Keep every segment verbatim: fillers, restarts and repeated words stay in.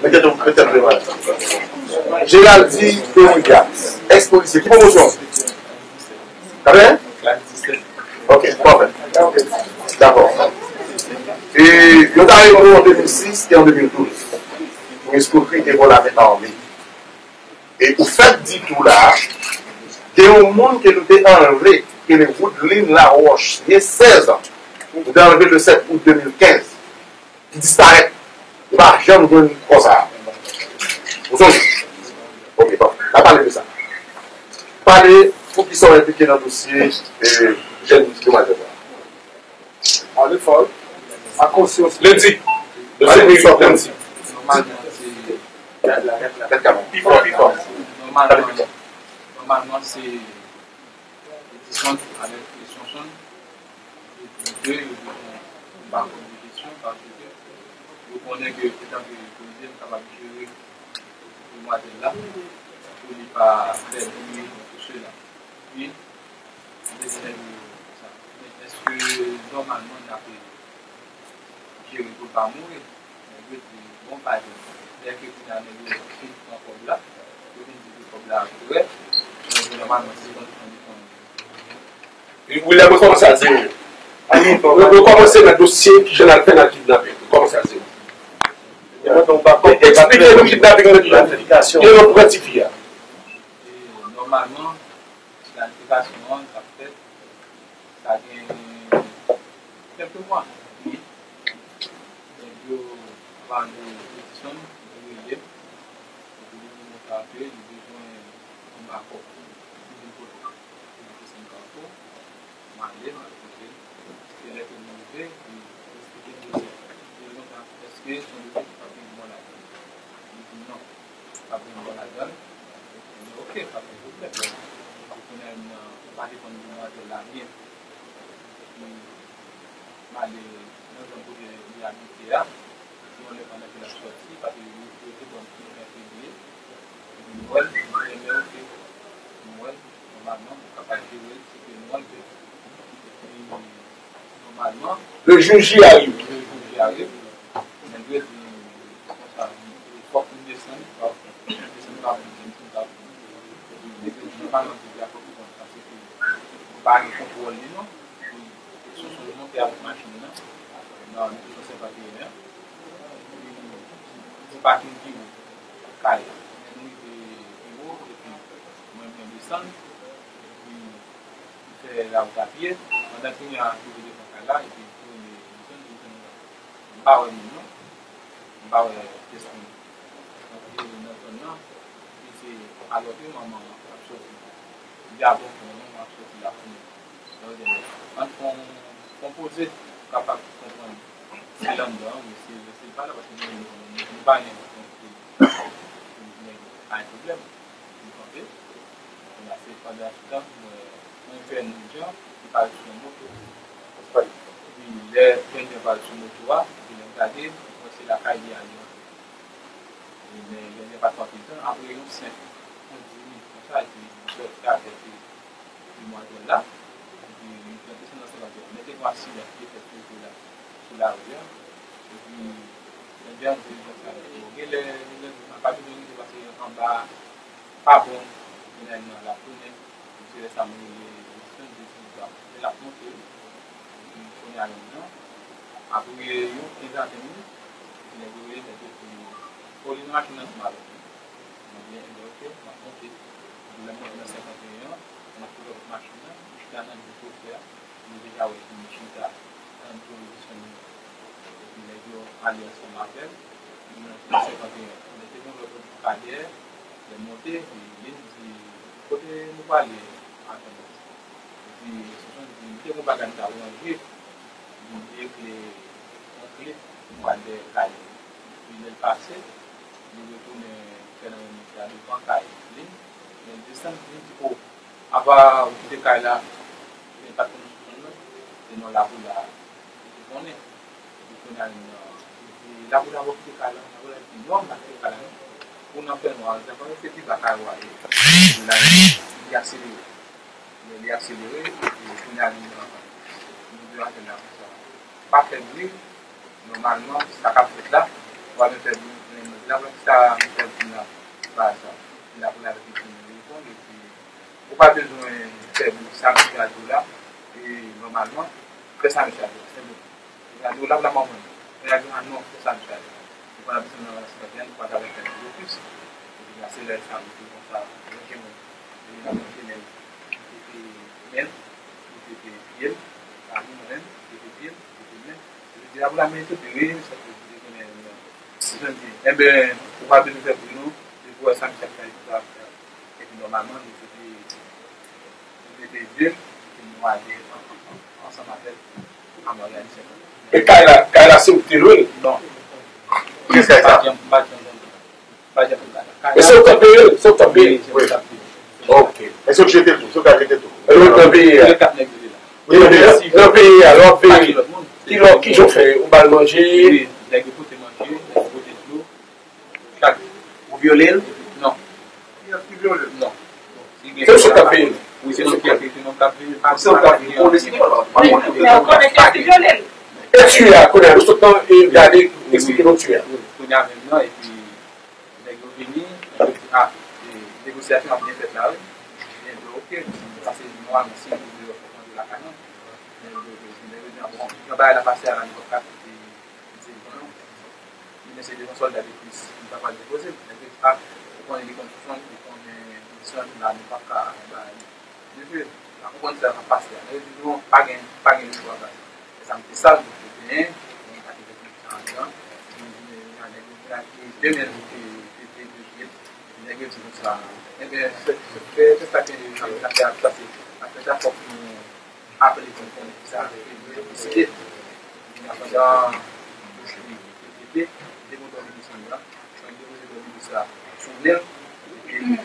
Petèt, petèt, Géraldi Dewilia, ex polisye. Ki pwomosyon? Sa fè? Ok, pafè. Dakò. E yo ta rele w an de mil sis e an de mil douz pou eskwokri e vòl avèk ame. E ou fèk di tou la, gen yon moun ke nou te anlve, ki rele Woodlin Laroche, gen sèz an. Nou te anlve le sèt out de mil kenz. Li disparèt. Yo pa janm jwenn kò sa a. Ou sonje? Ok, bon. N a pale de sa. Pale poukisa w enplike nan dosye, eh, jèn demwazèl la. Lendi. Lendi. Nòmalman, se. Pi fò, pi fò. Nòmalman, nòmalman, se Edison avèk Sonson. Se tou de, yo te fè yon bakòp de kesyon, paske yo konnen ke etan ke polisye, m kapab jere demwazèl la, pou li pa pèdi tout sela. Wi, m te di nèg yo sa. Men èske nòmalman n ap jere pou l pa mouri? Nèg yo di, bon, pa di. Lè ke kounye a nèg yo fin pran kòb la, yo vin di ke kòb la korèk, nèg yo nòmalman se konn pran defann. William, rekòmanse a zewo. Rekòmanse nan dosye kijan n al fè nan kidnaping. Rekòmanse a zewo. Eksplike nou kidnaping nan kijan n fè. Gen yon pran tifi a. E, nòmalman, planifikasyon an, sa fèt, sa gen kèlke mwa. Nèg yo, anba non Edison, yo rele m. Epi yo di m sa ke yo bezwen yon bakòp. Yo vin kote m. Yo mete sou m kafou. M ale, m al kote l. Se lè ke m rive, li eksplike m dosye a. Li di m konsa, èske se yon dosye ki pa gen mò ladan l? Li di m non, pa gen mò ladan l. Li di, ok, pa gen pwoblèm. Epi kounye a, m pa te konn demwazèl la byen. Epi, m ale nan zòn kote li abite a. Epi, yon lè pandan ke l ap sòti, paske yo, yo te ban m yon enfimye. Epi, m wè l, m di, ebyen, ok. M wè l, nòmalman, m kapab jere l, se ke m wè l ke. Epi, nòmalman, le jour J arrive. Le jour J arrive, nèg yo di konsa, fòk m desann, fòk m desann, fòk m desann, fòk m desann. Epi, nèg yo di, nòmalman, se Jacob ki konn sa, se ke nou pa gen kontwòl li, non. Epi, Sonson monte avèk machin nan, nan, nou te sou senkanteyen an. Epi, nou pa fin pi wo kay la. Lè nou rive pi wo, epi mwen, mwen desann, epi m fè lawout a pye. Pandan ke m rive devan kay la, epi m rele Edison, m di, Edison, m pa wè moun non. M pa wè pyès moun. Donk, e nan zòn nan, li di se alò ke manman an ap sòti. Li di a bon, ke manman an ap sòti la pou nou. Donk, ann fè yon, fè yon poze pou kapab konprann si l anndan an, wi, si, si l pa la, paske nou, nou, nou pa gen yon kote pou nou gen pa gen pwoblèm. Nou kanpe. Kounye a, se pandan se tan, m wè yon jèn jan ki pale sou yon moto. Epi, lè jèn jan pale sou moto a, epi lè m gade, m wè se lakay li a li antre. E, men, jèn jan pa t kanpe tan, apre yon senk, yon dis minit konsa, epi m sòti avèk demwazèl la. Epi, nou te desann nan senkanteyen. Men te gen yon aksidan ki te fèt sou wout la, sou lari a. Epi, jèn jan di konsa, bon, genlè, genlè, nou pa bezwen rete pase anba pa bon, kounye a l ap tounen. Se lè sa m rele Edison, Edison di, lè l ap monte, epi kounye a menm nan, apre yon kenz a ven minit, epi nèg yo rele, nèg yo di, o, li nan machin nan ansanm avèk nou. Mwen di, enben, ok, m ap monte. Epi lè m monte nan senkanteyen an, m ap kouri avèk machin nan, m chita nan men chofè a. Nou deja wè moun chita, tann pou yo desann yo. Epi nèg yo ale ansanm avè l. Nou nan senkanteyen. Men te gen yon lòt moun ki pa dèyè. Lè m monte, li di, kote nou prale, Atandans? Epi Sonson di, m te gen yon bagay m t ap ranje. Li di, m te regle yon kle pou m pral dèyè kay li. Epi lè l pase, li retounen fè nan menm wout la devan kay li. Lè l desann, li di, o, apa ou kite kay la, men pa t konn sou zòn nan, se non Laboula ou te konnen. Epi kounye a, li di, Laboula, ou kite kay la, Laboula di, non, m pa kite kay la, non. Ou nan fènwa, se pa se pi ba kay ou a ye. Laboula, li akselere. Lè li akselere, epi kounye a, li di, nou de afè la konsa. Pa fè bri, nòmalman, sa k ap fèt la, ou pa bezwen fè bri, men nou Laprès sa, misye ap di m la, se pa sa. Li la pou l al retire telefòn, epi ou pa bezwen fè bri sa misye a di w la, e nòmalman, fè sa misye a di w la, senpleman. Li a di w la pou la manman. Li a di w a non, fè sa misye a di w la. Ou pa bezwen nan rans trant et un, ou pa ta fè blokis. Epi la, se lè sa, ou di konsa, ok, bon, e la, mwen te men, mwen te men, mwen te pye m, pa di mwen menm, mwen te pye m, mwen te men. Jodi a pou la men tout ri, sa pou di konnen, jan di, enben, ou pa bezwen fè bri non, depi w wè sa misye ap fè, epi nòmalman, nou soti, nou mete zye, epi nou ale an- an- ansanm avè l, an òganizasyon. E kay la, kay la se ou ki te lwe l? Non. Kiyès kay sa? Pa janm, pa janm, pa janm. E se ou k ap peye l? Se ou k ap peye l? Wi, se mwen k ap peye l. Ok. E se ou k jete l tou? Se ou k al jete l tou? E ou k ap peye a? Wi, nan peyi a, lè w ap veye, ki lè, ki jan w fè? Ou ba l manje? Wi, nèg yo pote manje, nèg yo pote dlo. Chak. Ou vyole l? Non. Non. Se ou k ap peye l? Wi, se nou ki ap peye, se nou k ap peye. Se ou k ap peye. Ou konnen si li pa la. Men ou konnen kiyès ki vyole l? E tiye a, kounye a, nou sot nan, e gade, eksplike nou tiye a. Kounye a menm nan, epi nèg yo vini, nèg yo di, a, e, negosyasyon ap byen fèt la, wi. Ebyen, ok, pase nòmalman, si nou vle, fòk mande lakay nou. Nèg yo, nèg yo di, a, bon, jan bagay la pase a la, nou p ap ka kite, kite li non. Li men se devan sòlda de plis, li pa pral depoze l. Nèg yo di, a, ou konnen li konn fanm, li konnen kondisyon la, nou p ap ka bay li. Mesye, la konprann sa k ap pase a. Nèg yo di, non, pa gen, pa gen lechwa baz. E sa m te sal, m te genyen, mwen pa te fè konprann sa andan. Mwen di, men, nèg yo vin ak de men, te, te, te, te, te, nèg yo di konsa. Ebyen, se, se, se, se sa k gen de sa, sa k ap pase. Apre sa, fòk nou aple pou n konnen kisa nou deside. Pandan bouch li te trete, li te monte yon desann la, mwen depoze yon desann la sou men l, epi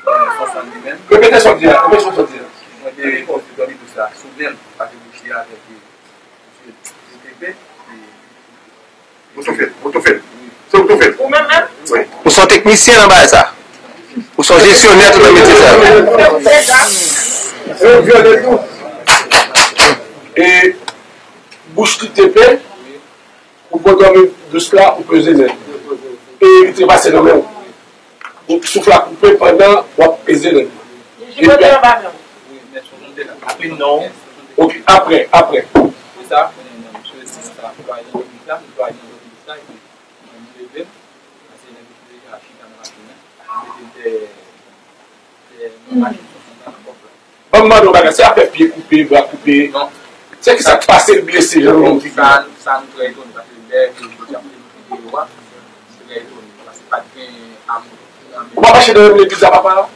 Sonson li menm. Repete sa w di a, repete sa w di a. Mwen te poze dòmi dous la sou men l, paske bouch li avèk li. Misye, li te pe, e Ou toufe l, ou toufe l. Se ou toufe l. Ou menm menm? Wi. Ou se yon teknisyen nan bagay sa. Ou se yon jesyonè tout nan metye sa. Se ou vyole tou. E bouch li te pe, ou pran dòmi dous la, ou peze men. E li trepase nan men w. Ou souf la koupe pandan w ap peze nen. Li jibote anba men w. Ok, apre, apre. Ban m mande w bagay, se afè pye koupe, bra koupe. Non. Se ki sa k pase l blese jan nou di? Sa, sa nou trè etone, paske lè ke yo te ap fè videyo a, nou trè etone, paske pa t gen amou nan men. Ou pa mache nan menm legliz la, papa?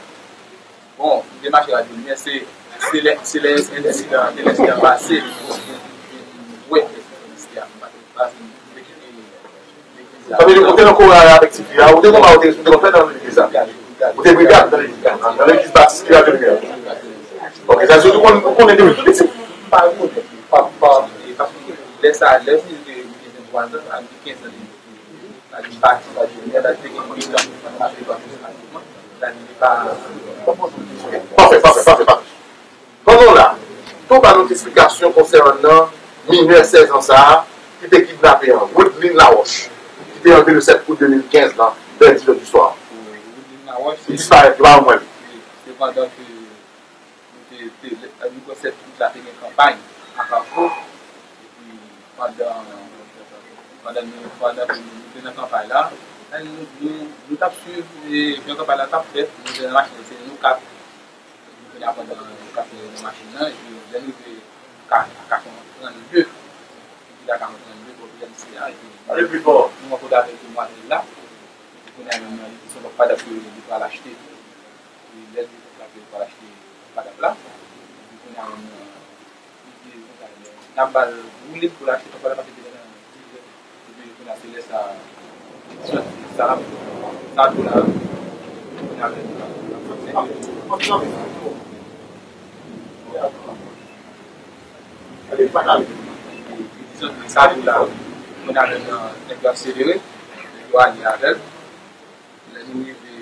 Bon, m te mache la di l, men se, se lè, se lè ensidan, se lè ensidan pase, m wè ensidan, m pa te, m te kite Sa vle di, ou te nan koral avèk ti fi a, ou te konn ba, ou te, ou te konn fè nan legliz la. Ou te brigad nan legliz la. Nan legliz batis ki la de lè. Ok, sa vle di, ou konn, ou konnen depi tou piti. Pa konnen, pa, pa. Paske lè sa, lè fi te gen ventwa zan, sa vle di kenz zan li, sa vle di batis, sa vle di, sa vle di te gen uit an, sa vle di pa. Pafè, pafè, pafè, pafè. Pandan w la, tou ba nou ti esplikasyon konsènan minè sèz an sa a ki te kidnape an, Woodlyn Laroche, ki te antre le sèt out de mil kenz la, vè dis è di swa. Woodlyn Laroche, li disparèt la, ou wè li. Se pandan ke nou te, te, nou kwè sèt out la te gen kanpay a Kafou, epi pandan, pandan nou, pandan ke nou te nan kanpay la, nou, nou, nou t ap swiv, e, jan kanpay la t ap fèt, nou te nan machin, se nou kat, Kounye a pandan nou ka fè nan machin nan, epi lè nou rive ka, ka trannde, epi la ka trannde, bon, pi a misye a, epi nou rankontre avèk demwazèl la, epi kounye a menm nan, li di se yon lòt padap ke li pral achte, epi lè li di konsa ke li pral achte padap la, epi kounye a menm nan, Li di konsa, n ap ba l woule pou l achte, fòk pa l ap achte depi nan dizè. Epi kounye a se lè sa, sa, sa, sa tou la, kounye a menm nan, sa tou la, kounye a menm nan, nèg yo akselere, nèg yo ale avè l. Lè nou rive,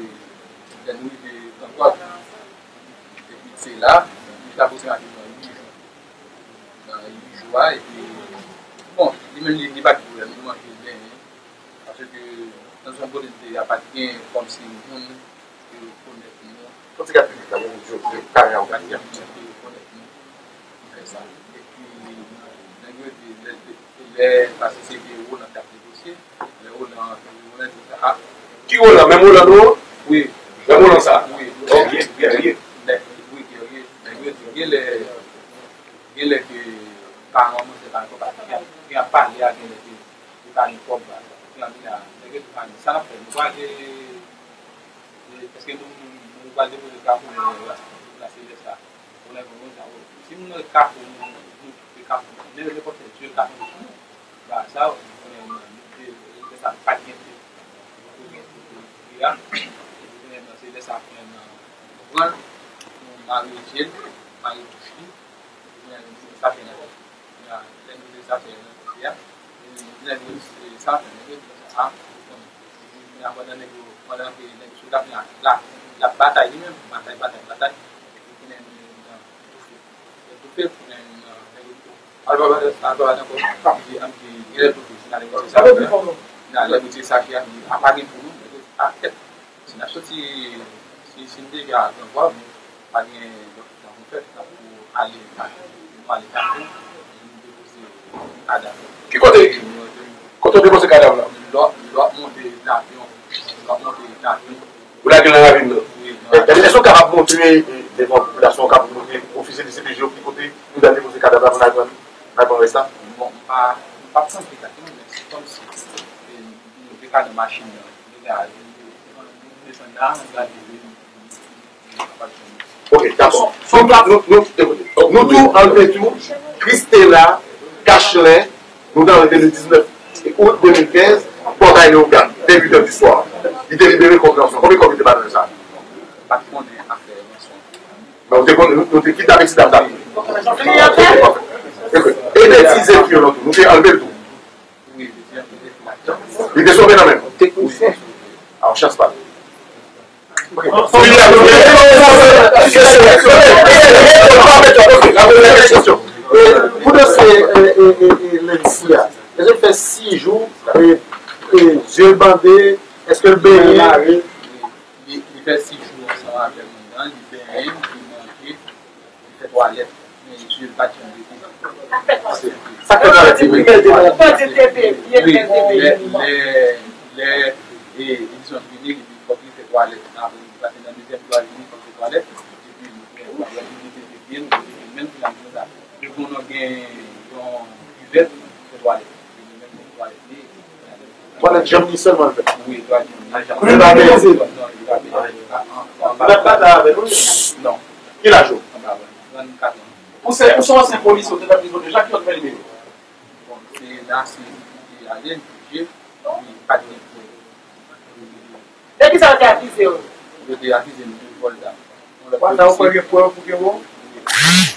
lè nou rive Kanpòt, epi se la, nou te aproksimativman uit jou. Nan uit jou a, epi, bon, li menm li, li pa t gen pwoblèm, li manje l byen, paske Nan zòn kote m te ye a, pa t gen kòmsi moun ki rekonèt nou. Fò ti gad piblik la, pou yo, yo kare a ou gade. Moun ki rekonèt nou pou fè sa. Epi, nèg yo di, lè, lè, lè, paske se vye Roland k ap negosye, lè Roland, Roland di, a. Ki Roland? Menm Roland nou an? Wi. Menm Roland sa? Wi. Ok, Guerrier. Nèg, wi, Guerrier. Nèg yo di, genlè, genlè ke paran manzè pa gen kòb, gen, gen ap pale a, genlè ke li pa gen kòb, gen anvi a, nèg yo di pa gen. Sa n ap fè, nou prale, e, èske nou, nou, nou pral depoze Kafou, la, la, se lè sa. Ou lè bon, bon, sa, o, si moun nan Kafou, nou, nou, se Kafou, men nenpòt lè, se Kafou, nou, ba, sa, ou konnen, nou, nou, lè sa, pa t gen te, nou, te gen te, te, te, a, nou, konnen, se lè sa, konnen, nou, pran, nou, mare je l, mare bouch li, konnen, nou, sa fè nan tèt. Lè nou te sa fè nan tèt li a, lè nou te sa fè, nèg yo di konsa, a, konnen, pandan nèg yo, pandan ke nèg yo sou la, la, la batay li menm, batay, batay, batay, epi konnen nou nan toufe. Lè toufe, konnen nou nan, nèg yo di, al pa, al pa bat ankò, ann di, ann di, genlè toufe, si n ale kote sa, nan lè nou te sa fè a, a pa gen pou nou, nèg yo di, a, kèt. Si n ap soti, si, si n deja pran vòl, nou pa gen lòt jan pou fè, n ap pou ale, nou ale Kafou, nou depoze kadav. Ki kote? Kote w depoze kadav la? Lò, lò monte nan avyon, lò monte nan avyon. Ou lage nan ravin nan? Wi, nan ravin. Èske w kapab montre, e, devan popilasyon, w kapab montre ofisye D C P J yo ki kote nou ta depoze kadav la pou n al pran, n al pran rès la? Bon, m pa, m pa santi egzakteman, men se kòmsi, e, nou te ka nan machin nan. Ok, dakò. Nou, nou, nou, nou tou anlve tou Christela Gachelin, nou te anlve de diznèf out de mil kenz, Pòtay Leyogàn, vè uit è di swa. Li te libere kòb ranson. Konbyen kòb li te ba nou sa? Pa t konnen afè ranson. Men ou te konnen, nou, nou te kidnape ti dam sa. Ok, pafè. E de ti zèf yo tou, nou te anlve l tou. Li te sove nan men nou. Teknisyen. A, yon chans pa l. Pou dosye, e, e, e, e, Lency a, èske l fè sis jou, e, e, zye l bande, èske l benyen? Li, li fè sis jou ansanm avè m anndan, li benyen, li manje, li fè twalèt, men zye l pa t janm rete. Sa k fè twalèt li benyen? Wi, lè, lè, lè, e, Edison vini, li di fòk li fè twalèt. Apre, li pase nan dezyèm jou a vini, fòk li fè twalèt. Epi, li fè twalèt, li leve pye l, li leve men l, finalman, sa. Li konnen gen yon kivèt, fè twalèt. Li menm fè twalèt li. Twalèt janm li sèlman l fè. Wi, twalèt janm li. Li pa beze. Non, li pa beze. Anba. Ou t ap batay avè l, wi? Non. Ki laj ou? Anba, trannkat an. Ou se, ou se yon ansyen polisye, ou te fè prizon deja, ki lòt fè li menm? Bon, se Nasir ki ale, li fije, li pa t gen prèv. De ki sa yo te akize w? Yo te akize m de vòl dam. Konsa ou kwè gen prèv pou gen bon?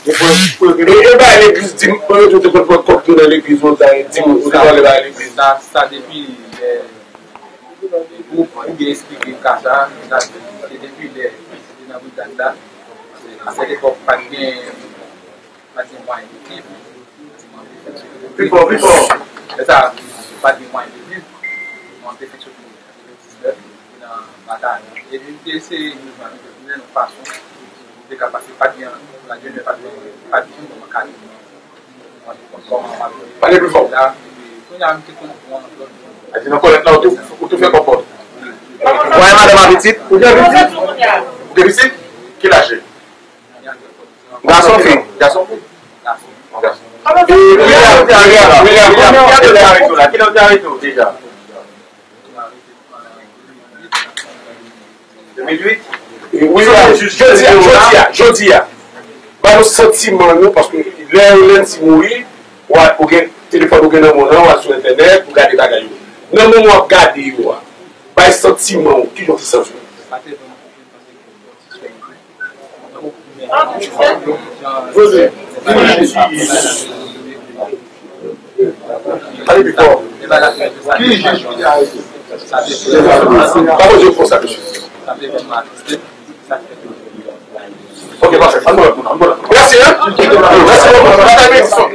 Gen prèv pou gen bon. E, e bay legliz di m, mwen yo te konn pran kòb tou nan legliz, mwen ta di m, ou te vòlè bay legliz. Sa, sa depi lè, pou, pou byen eksplike ka sa, sa se depi lè, se te nan brigad la, a sèt epòk pa t gen, pa t gen mwayen de viv. Pi fò, pi fò. Lè sa, pa t gen mwayen de viv. Mwen te fèk soti an de mil diznèf, nan batay. Epi m te eseye mouvman an, men yon fason, m te ka pase, pa t gen, la jènès pa t gen, pa t gen bon makari. Pale pi fò. La, epi, kounye a, m te konn pran lòt. A di nan kòlèt la, ou tou, ou tou fè kòpòt. Ou wè madanm a pitit? Ou gen pitit? Ou gen pitit? Ki laj li? Gason, fi? Gason, fi? Gason. E, William, William, William, William, kilè ou te arete w la? Kilè ou te arete w deja? De mil uit? William, jodi a, jodi a, jodi a, ba nou santiman nou, paske lè Lency mouri, w a, ou gen telefòn ou gen nan men w lan, w al sou entènèt, ou gade bagay yo. Nan moman w ap gade yo a, bay santiman w, kijan w te santi w? Pale pi fò. Ki jij ki te arete? Papa Dye fè sa, mesye. Ok, pafè. Ann bon lòt moun, ann bon lòt moun. Mèsi, hein? Mèsi bokou. Batay Benedisyon.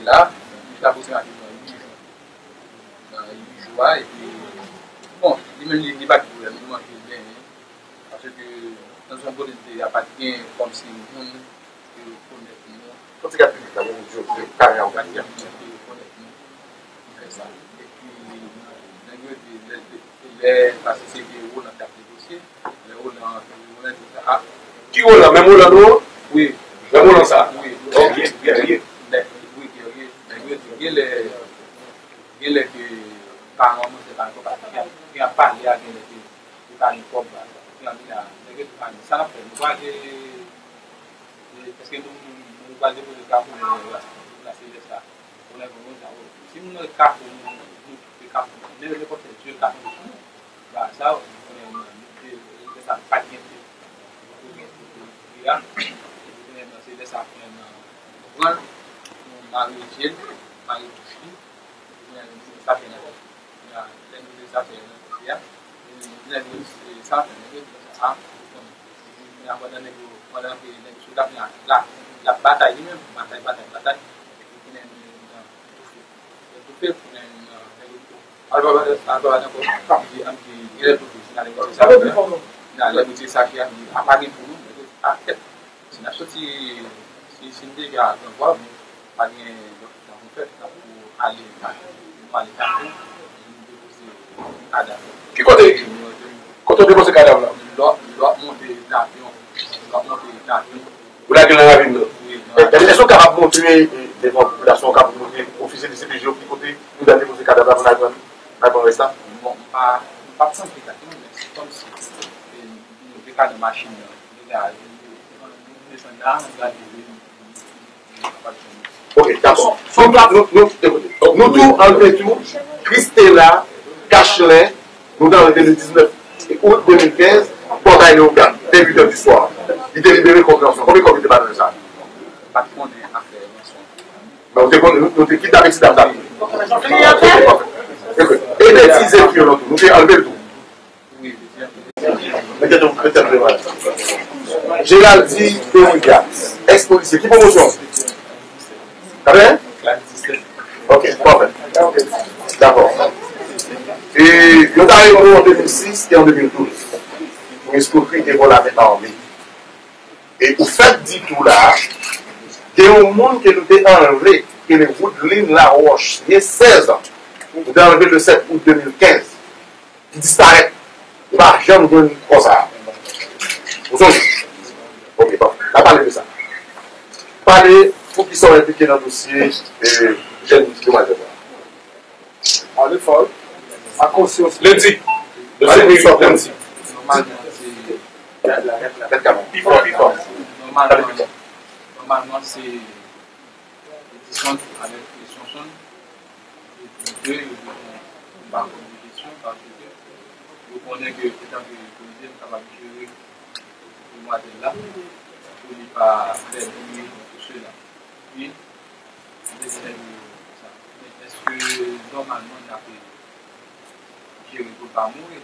La, li ta poze maten nan uit jou. Nan uit jou a, epi, bon, li menm li, li pa gen pwoblèm, li manje byen, paske nan zòn kote m te ye a, pa t gen kòmsi moun ke yo konèt nou. Yon ti gad piblik la, bon, yo, yo kare a ou. Pa t gen moun ke yo konèt nou. Li fè sa. Epi, nèg yo di, lè, lè, lè, paske se vye Roland k ap negosye, lè Roland, Roland di sa, a. Ki Roland? Menm Roland nou an? Wi. Menm Roland sa? Wi. Ok, Guerrier. Nèg, wi, Guerrier. Nèg yo di, genlè, genlè ke paran manzè pa gen kòb, paske jan, jan ap pale a, genlè ke li pa gen kòb la. Jan li la, nèg yo di pa gen. Sa n ap fè, nou kwaze, e, èske nou, nou, nou kwaze kote Kafou, nou, la, la, se lè sa. Ou lè bon, bon, jan, si moun nan Kafou, nou, nou, nou, Kafou, nenpòt lè, Dye Kafou, ba sa, ou konnen, nou te, lè sa, pa t gen te, ou gen te, te, te, a, ou konnen, se lè sa, konnen, nou pran, nou mare je l, mare bouch li, ou konnen, nou sa fè nan tèt. Lè nou te sa fè nan tèt li a, nou di nèg yo, se sa fè, nèg yo di konsa, a, ou konnen. Kounye a, pandan nèg yo, pandan ke nèg yo sou tap la, la, l ap batay li menm, batay, batay, batay, epi kounye a, nèg yo toufe. Yo toufe, kounye a, nèg yo di, al pa batay, al pa batay ankò, ann di, ann di, genlè toufe, si n ale mete sa, si n ale mete sa ki a, a pa gen pou nou, nèg yo di, a, kèt, si n ap soti, si, si n deja pran pòv, pa gen lòt tan pou fè, tan pou ale, nou ale Kafou, nou depoze kadav. Ki kote? Kote w depoze kadav la? Lò, lò monte nan avyon, lò monte nan avyon. Ou lage nan ravin nan? Wi, nan ravin. Èske w kapab montre, e, devan popilasyon, w kapab montre ofisye D C P J yo ki kote nou ta depoze kadav la pou n al pran, al pran rès la? Bon, m pa, m pa t santi kadav, men se kòmsi, e, nou te ka nan machin nan, nou te ka, nou desann la, nou gade, Ok, dakò. Nou, nou, nou, ekoute, nou tou anlve tou Christela Cachelin, nou te anlve le diznèf out de mil kenz, Pòtay Leyogàn, vè uit è di swa. Li te libere kòb ranson. Konbyen kòb li te ba nou sa? Pa t konnen afè ranson. Men ou te konnen, nou, nou te kidnape ti dam sa. Ok, pafè. Ok. Ebedi Zéphir non tou, nou te anlve l tou. Geraldi Dewiga, ex polisye, ki pwomosyon? Katrè? Ok, pafè. Dakò. E yo ta arete w an de mil sis e an de mil douz pou eskrokri e vòl avèk ame. E ou fèk di tou la, gen yon moun ke nou te anlve, ki rele Woodlin Laroche, li gen sèz an. Nou te anlve le sèt out de mil kenz. Ki disparèt. Yo pa janm jwenn kò sa a. Ou sonje? Ok, bon. N a pale de sa. Pale poukisa w enplike nan dosye, e, jèn demwazèl la. Pale fò. A konsyans. Lendi. Lendi. Nòmalman, se, pi fò, pi fò. Nòmalman, nòmalman, se Edison avèk Sonson, yo di ke yo bezwen ba kòb de jesyon, paske yo konnen ke, etan ke polisye, m kapab jere demwazèl la, pou li pa pèdi tout sela. Epi, m te di nèg yo sa. Men èske nòmalman n ap jere pou l pa mouri?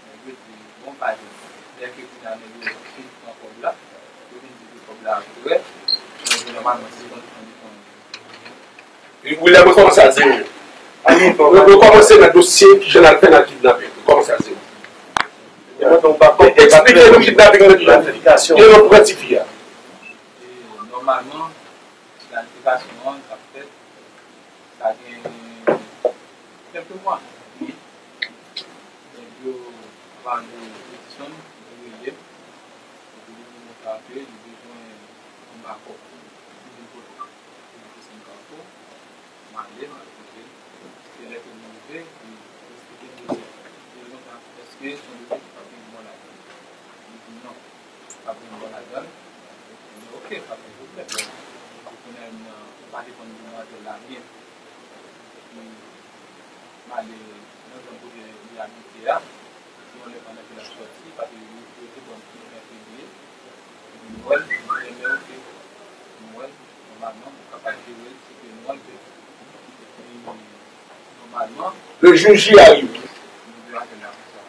Nèg yo di, bon, pa egzanp, lè ke kounye a nèg yo fin pran kòb la, yo vin di ke kòb la vre, nèg yo nòmalman se konn, konn, konn. William, rekòmanse a zewo. Re-, rekòmanse nan dosye kijan n al fè nan kidnaping. Rekòmanse a zewo. Eksplike nou kidnaping nan kijan l fèt. Kijan yo pran tifi a. E, nòmalman, planifikasyon an, sa fèt. Sa gen kèlke mwa, wi. Nèg yo, anvan de Edison, yo rele m. Yo di nou sa ke li bezwen yon bakòp. Li vin kote m. Li di se m Kafou. M ale, m al kote l. Se lè ke m rive, li eksplike m dosye a. Li di konsa, èske se yon dosye ki p ap gen mò ladan l? Li di non. Pa gen mò ladan l. Ebyen, oke, pa gen pwoblèm. Kounye a, m pa te konn demwazèl la byen. Epi, m ale nan zòn kote li abite a. Epi, yon lè pandan ke l ap sòti, paske yo, yo te ban m yon enfimye. Epi, m wè l, m di, ebyen, oke. M wè l, nòmalman, m kapab jere l, se ke nou anlve. Epi, nòmalman, le jour J arrive. Nou demwazèl la konsa.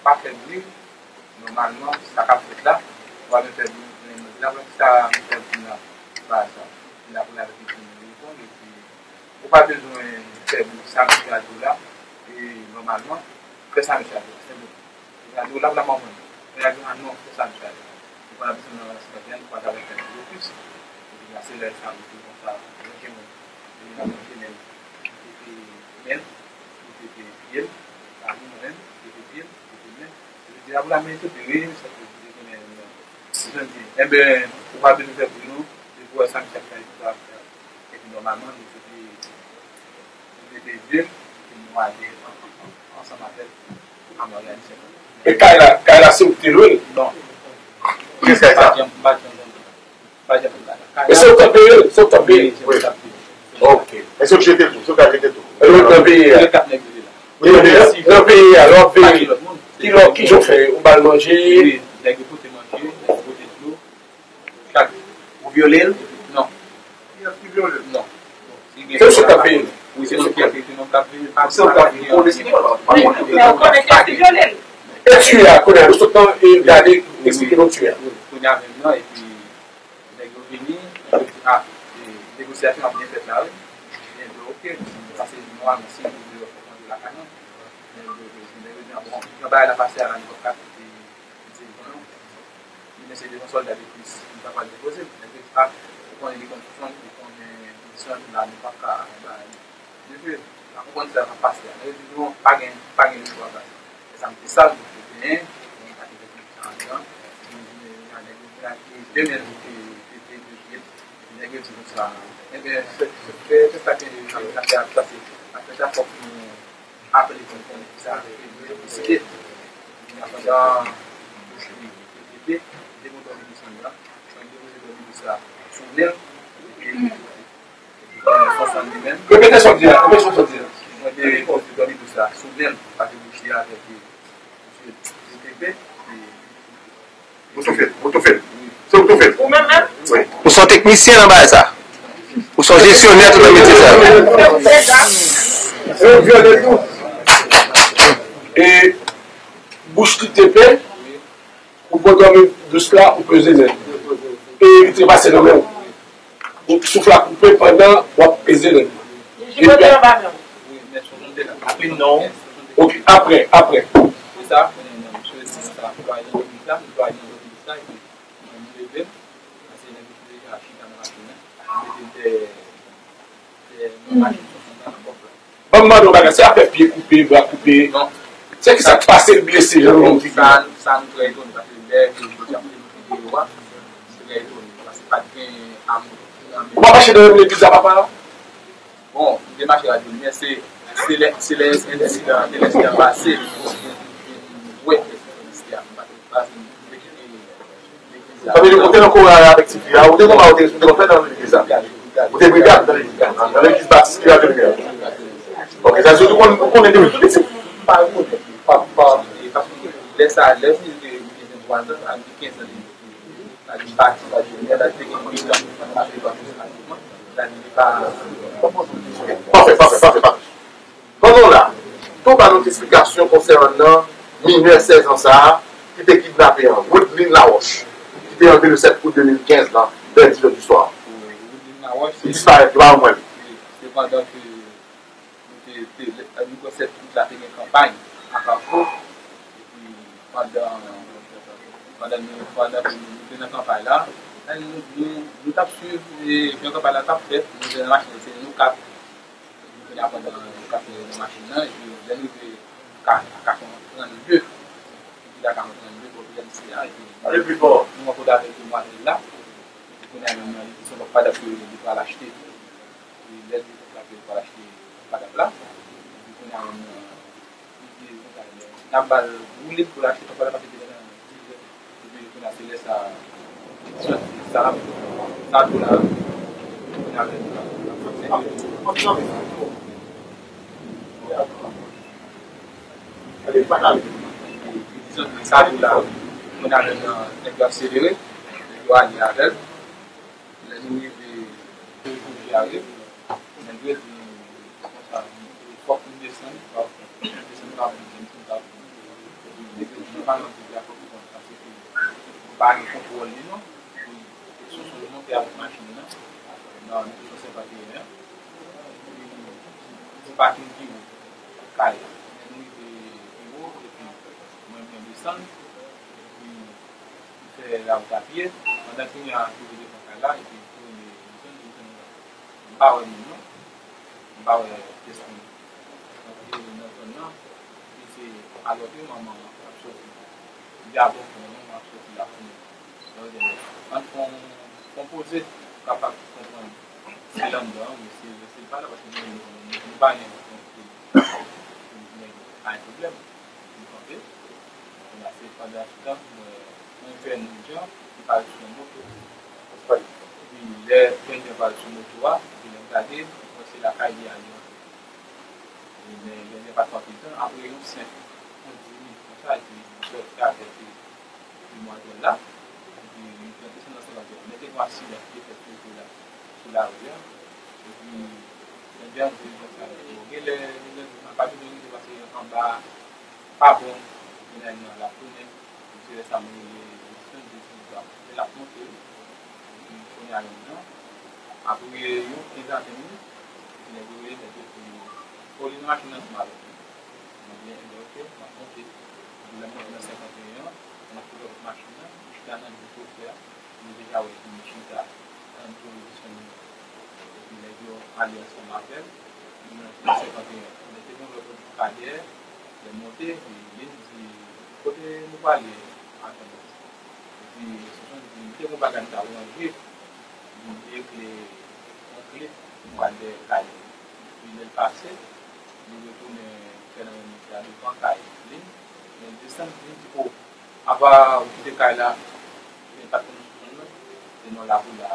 Pa fè bri, nòmalman, sa k ap fèt la, w ap fè bri nan nèg la, men sa m fè bri la, se pa sa. Li la pou l al reponn, li reponn, epi Ou pa bezwen fè bri sa misye a di w la, e nòmalman, fè sa misye a di w la, senpleman. Misye a di w la, la manman. Misye a di w a non, fè sa misye a di w la. Ou pa bezwen nan rèspè, ou pa bezwen fè blokis. Epi la, se lè sa, ou di konsa, ranje mwen. Epi la, mwen te menm, ou te te men, ou te te pye l, pa li mwen menm, ou te te pye l, ou te te men. Epi di a pou la men, epi wi, sa te di, men, men, Ebyen, ou pa bezwen fè bri non, depi w wè sa misye ap fè, epi nòmalman, nou soti, nou mete de, epi nou ale ansanm avèk Amari Anisyen. E kay la, kay la se ou ki te lwe l? Non. Kiyès kay sa? M pa janm, m pa janm, m pa janm kay la. E se ou k ap peye l? Se ou k ap peye l? Wi, se mwen k ap peye l. Ok. E se ou k jete l tou? Se ou k al jete l tou? E lòt nan peyi a? Lòt nèg yo te la. Nan peyi a, lè w ap peye, ki lè, ki jan w fè? Ou ba l manje? Wi, nèg yo pote manje, nèg yo pote dlo. Ou vyole l? Non. Non. Se ou sot ap peye l? Wi, se mwen ki ap peye, se mwen k ap peye. Se ou k ap peye. Ou konnen si ou pa konnen kiyès ki vyole l. E tiye a, kounye a, nou sot nan, e gade, eksplike nou tiye a. Kounye a menm nan, epi nèg yo vini, nèg yo di, a, e, negosyasyon ap byen fèt la, wi. Ebyen, oke, paske nòmalman, si nou vle yo fè manje lakay nou, nèg yo di, a, bon, jan bagay la pase a la, nou p ap ka kite. Li se devan sòlda de plis, li pa pral depoze l. Nèg yo di, a, ou konnen li konn sou fanm, li konnen kondisyon nou la, nou p ap ka bay li. Depi, la konprann sa k ap pase a. Nèg yo di, non, pa gen, pa gen lespwa baz. E sa m te sal, mwen te genyen, mwen pa te fè konfyans andedan. Mwen di, men, nèg yo vin ak de men, te, te, te, te, te, nèg yo di konsa, ebyen, fè, fè, fè, fè sa k gen de afè a pase. Apre sa, fòk nou aple pou n konnen kisa ki deside. Pandan bouch li te trete, li te gon dòmi dous anndan, mwen depoze dòmi dous la sou nen l, epi li te sansan li menm. Repete sa w di a, repete sa w di a. Mwen depoze dòmi dous la sou nen l, paske bouch li avèk li, li te pe, e Ou toufe l, ou toufe l. Se ou toufe l. Ou menm menm? Wi. Ou se yon teknisyen nan bagay sa. Ou se yon jesyonè tout nan metye sa. E ou vyole l tou. E bouch li te pe, ou pran dòmi dous la, ou peze nen. E li te pase nan men w. Ou souf la koupe pandan w ap peze nen. Li jibote anba men w. Wi, men sou jan te la. Apre non. Ok, apre, apre. Se sa, men non, misye di sa, plwaye nan legliz la, plwaye nan legliz la, epi mwen, m leve m, pase nèg yo te deja chita nan machin nan, m mete m dèyè, dèyè nan machin sou konsa nan kòf la. Ban m mande w bagay, se afè pye koupe, bra koupe. Non. Se ki sa k pase l blese jan nou di? Sa, sa nou trè etone, paske lè ke yo te ap te monte deyò a, nou trè etone, paske pa t gen am nan men. Ou pa mache nan menm legliz a papa a? Bon, m te mache Radyo Limyè, se, se lè, se lè ensidan, se lè ensidan pase, m wè ensidan a, m pa te, m pa te, m te kite. Sa vle di, ou te nan koral avèk tifi a, ou te konn, ou te, ou te konn fè nan legliz la. Ou te brigad nan legliz la, nan legliz batis ki Radyo Limyè. Ok, sa vle di, ou konn, ou konnen depi tou piti. Pa konnen, pa, pa. Paske lè sa, lè ou te gen venntwa zan, sa vle di kenz zan, li, li pati Radyo Limyè, sa vle di te gen huit an, sa vle di pa. Pafè, pafè, pafè, pafè. Pandan w la, tou ba nou ti esplikasyon konsènan minè sèz an sa a ki te kidnape an, Woodlyn Laroche, ki te anlve le sèt out de mil kenz la, vè dis è di swa. Woodlyn Laroche, li disparèt, yo pa janm wè l. Se pandan ke nou te, te, nou kwè sèt out la te gen kanpay a Kafou, epi pandan, pandan nou, pandan ke nou te nan kanpay la, nou, nou, nou t ap swiv, e, jan kanpay la t ap fèt, nou te nan machin, se nou kat, Kounye a pandan nou t ap nan machin nan, epi lè nou rive ka, a Kafou trannde, nou rive a Kafou trannde, bò P M C a, epi nou rankontre avèk demwazèl la, epi kounye a menm nan, li di se yon padap ke li pral achte. Epi lè li di se yon padap ke li pral achte padap la, epi kounye a menm nan, li di konsa, n ap ba l woule pou l achte, padap la te gentan nan dizè. Epi kounye a se lè sa, sa, sa tou la, kounye a menm la, sa tou la, kounye a menm nan, nèg yo akselere, nèg yo ale avè l. Lè nou rive, nou rive, nèg yo di konsa, fòk nou desann, fòk nou desann pa moun, desann pa moun. Epi nèg yo di nou pa nan peyi a, fòk nou konn, paske nou pa gen kontwòl li non. Epi kesyon sou nou monte avèk machin nan, nan mil nèf san senkanteyen an. pakin pi wo kay la. Men nou rive pi wo, epi mwen, mwen desann, epi m fè lawout a pye. Pandan ke m rive devan kay la, epi m tourne, m tourne, m tourne, m pa wè moun non. M pa wè pyès moun. Antre nan zòn nan, epi se alòke manman an ap soti. Li di, "A bon, manman an ap soti la, konnen." Donk, ann fè yon, fè yon poze, kapab konprann si l anndan, men si, si l pa la, paske nou, nou pa gen nèg pa gen pwoblèm. Nou kanpe. Kounye a, se pandan ti tan, mwen, mwen jwenn yon jan ki parèt sou yon moto. Epi, lè jènjan parèt sou moto a, epi lè m gade, m wè se lakay li a li antre. Men jènjan pa t fè anpil tan, apre yon senk, yon dis minit konsa, epi m sòti avèk demwazèl la, epi nou te desann nan senkanteyen. Men te gen yon aksidan ki te fèt sou wout la, sou lari a. Epi, jènjan di konsa, bon, genlè, genlè, m pa bezwen rele paske anba pa bon, kounye a l ap tounen. Epi se lè sa m rele, se yon de sou dwa. Men l ap monte, epi kounye a menm nan. Apre yon kenz a ven minit, epi nèg yo rele, nèg yo di, "O, li nan machin nan ansanm avèk nou." Mwen di, "Enben, oke, m ap monte." Epi lè m monte nan senkanteyen an, mwen twouve lòt machin nan, m chita nan de kote a, nou deja wè ki m chita, ann tou disponib. Epi nèg yo ale ansanm avè l, nou nan senkanteyen. Men te gen lòt moun ki pa dèyè, lè m monte, epi li di, "Kote nou prale, madanm?" Epi, li di, "M te gen yon bagay m ta ranje." Li di, "M te regle yon kle, m pral dèyè kay li." Epi, lè l pase, li retounen fè nan menm wout la devan kay li. Men l desann, li di, "O, apa ou kite kay la?" Men pa t konn sou zòn nan, se non Lapoula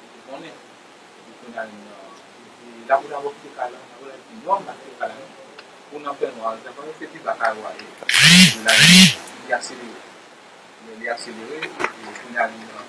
li te konnen. Epi kounye a, li di, "Lapoula, apa ou kite kay la?" Lapoula di, "Non, m pa kite kay la, non. Ou nan fènwa, sa pa se pi ba kay ou a ye." Epi la, li akselere. Lè li akselere, epi kounye a, li nan